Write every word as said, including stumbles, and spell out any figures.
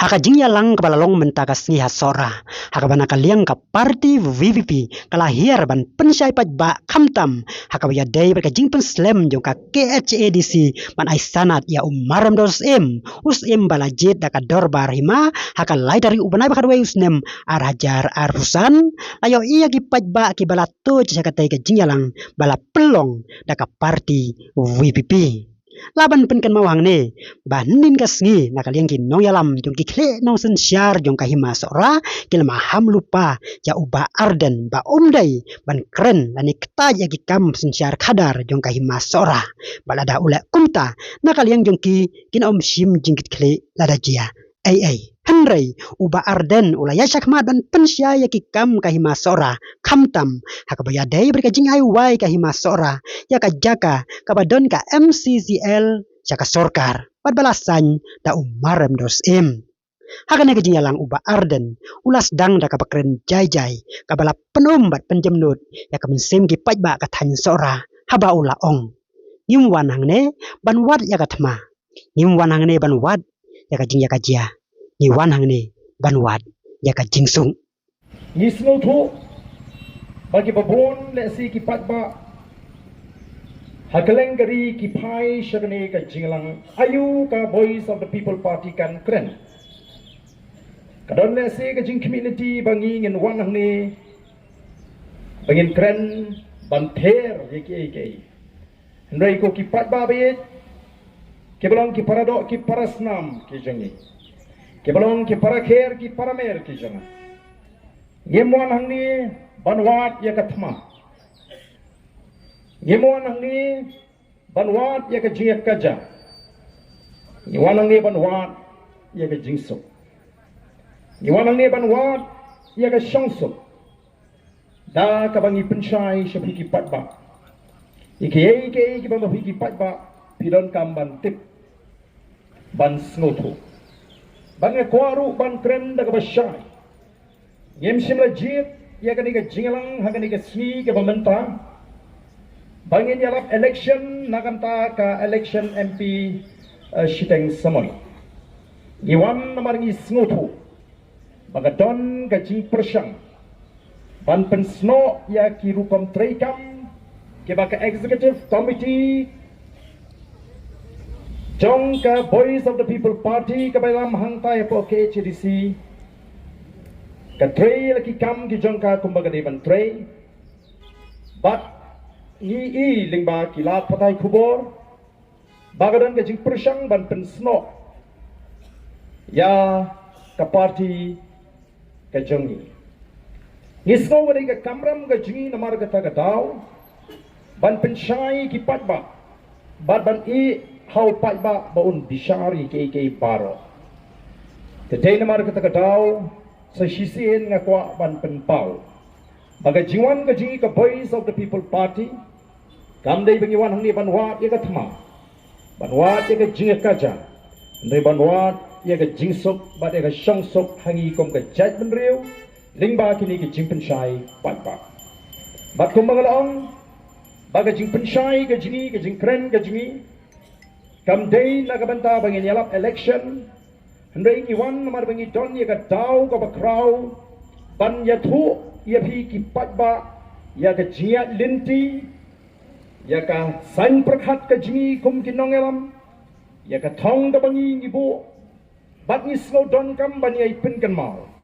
Ha ka jingïalang kaba la long mynta ka sngi ha Sohra, ha kaba na ka liang ka party VPP ka la hiar ban pynshai paidbah khamtam ha kaba ïadei bad ka jingpynslem jong ka KHADC ban ai sanad ïa u Mar Remdor Syiem, u Syiem ba la jied da ka dorbar hima ha ka lai tarik u bnai ba khatwei u snem ar hajar arphew san, la ïohi ïa ki paidbah kiba la tuid sha katei ka jingïalang ba la pynlong da ka party VPP. La ban pynkynmaw hangne ba hynnin ka sngi na ka liang ki nongïalam jong ki khlieh nongsynshar jong ka hima Sohra ki la maham lypa ïa u Bah Ardent ba um dei ban kren lane ktai ïa ki kam synshar khadar jong ka hima Sohra. Ba lada u leh kumta, na ka liang jong ki, kin ym shim jingkitkhlieh lada jia ei ei. Hynrei u Bah Ardent u la ïaishah khmat ban pynshai ïa ki kam ka hima Sohra, khamtam ha kaba ïadei bad ka jingai wai ka hima Sohra ïa ka jaka kaba don ka MCCL sha ka sorkar, bad ba la sain da u Mar Remdor Syiem. Ha kane ka jingïalang u Bah Ardent u la sdang da kaba kren jai jai kaba la pynum bad pynjemnud ïa ka mynsiem ki paidbah ka thaiñ Sohra, haba u la ong: Ngim wan hangne ban wad ïa ka thma, ngim wan hangne ban wad ïa ka jingïakajia, ngi wan hangne ban wad ïa ka jingsuk. Ngi sngewthuh ba kiba bun lehse ki paidbah ha kylleng ka ri ki phai sha kane ka jingïalang, aïu ka Voice of the People Party kan kren. Ka don lehse ka jingkhmih lynti ba ngi ngin wan hangne ba ngin kren ban ther ïa kiei kiei. Hynrei ko ki paidbah ba ïeit, kiba long ki paradoh ki parasnam ki jong ngi, kiba long ki parakher ki paramer ki jong nga, ngim wan hangne ban wad ïa ka thma, ngim wan hangne ban wad ïa ka jingïakajia, ngi wan hangne ban wad ïa ka jingsuk, ngi wan hangne ban wad ïa ka shongsuk. Da kaba ngi pynshai sha phi ki paidbah ïa kiei kiei kiba ma phi ki paidbah phi donkam ban tip, ban sngewthuh. Bad nga kwah ruh ban kren da kaba shai, ngim shym la jied ïa kane ka jingïalang ha kane ka sngi kaba mynta ba ngin ïalap election na ka bynta ka election MP, eh, shiteng samoi. Ngi wan namar ngi sngewthuh ba ka don ka jingpyrshang ban pynsnoh ïa ki rukom treikam kiba ka Executive Committee jong ka Voice of the People Party kaba ïalam hangtai hapoh KHADC ka trei ïa la ki kam ki jong ka kumba ka dei ban trei. Bad ngi i lyngba ki lad pathai khubor ba ka don ka jingpyrshang ban pynsnoh ïa ka party ka jong ngi. Ngi sngew ka dei ka kamram ka jong ngi namar kata ka daw ban pynshai ki paidbah bad ban ïeh ha u paidbah ba un bishar ïa kiei kiei baroh. Te dei namar kata ka daw sa shisien nga kwah ban pynpaw ba ka jingwan ka jong ngi ka Voice of the People Party kam dei ba ngi wan hangne ban wad ïa ka thma, ban wad ïa ka jingïakajia, hynrei ban wad ïa ka jingsuk bad ïa ka shongsuk ha ngi kum ka jaitbynriew lyngba kine ki jingpynshai paidbah. Bad kumba nga la ong ba ka jingpynshai ka jong ngi, ka jingkren ka jong ngi kam dei na ka bynta ba ngin ïalap election, hynrei ngi wan namar ba ngi don ïa ka daw kaba khraw ban ïathuh ïa phi ki paidbah ïa ka jingïaid lynti, ïa ka saiñ pyrkhat ka jong ngi kum ki nongïalam, ïa ka thong kaba ngi ngi buh. Bad ngi sngew donkam ban ïai pynkynmaw